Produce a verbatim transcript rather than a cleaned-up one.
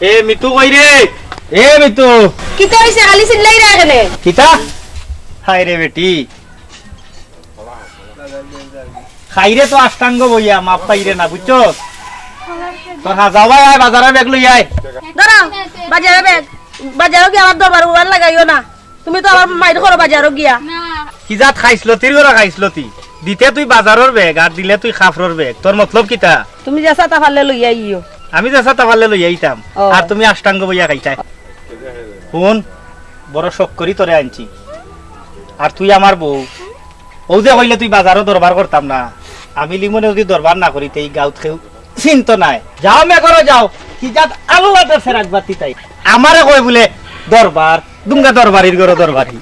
এ মিতু কই রে? এ মিতু। কিতা অইছে? খালি চিল্লাইরা কেনে? কিতা? হায় রে বেটি, খাইরে তো আষ্টাঙ্গ বইয়া, মাফ পাইরে না, বুঝছো? তোর হাজাওয়ায় আয়, বাজারর ব্যাগ লই আয়। দাঁড়াও, বাজারর ব্যাগ, বাজারো গিয়া আমার দরবার উবার লাগাইও না। তুমি তো আমার মাইর করো বাজারো গিয়া। কি জাত খাইছলতির ঘরো খাইছলতি? দিতে তুই বাজারর ব্যাগ আর দিলে তুই কাপড়র ব্যাগ, তোর মতলব কিতা? তুমি যেছা তা পারলে লইয়া আইও। আমি যেছা তা পারলে লইয়া আইতাম, ও। আর তুমি আষ্টাঙ্গ বইয়া খাইতায়। হুন, বড় শখ করি তোরে আনছি, আর তুই আমার বউ। অউ যে কইলে তুই বাজারো দরবার করতাম না, আমি লিমনে যুদি দরবার না করি, তে ই গাউত কেউ চিনতো নায়। যাও মে করো যাও, কি জাত আল্লাহ দেশে রাখবা তি তাই। আমারে কয় বুলে দরবার, দুঙ্গা দরবারির ঘরো দরবারি।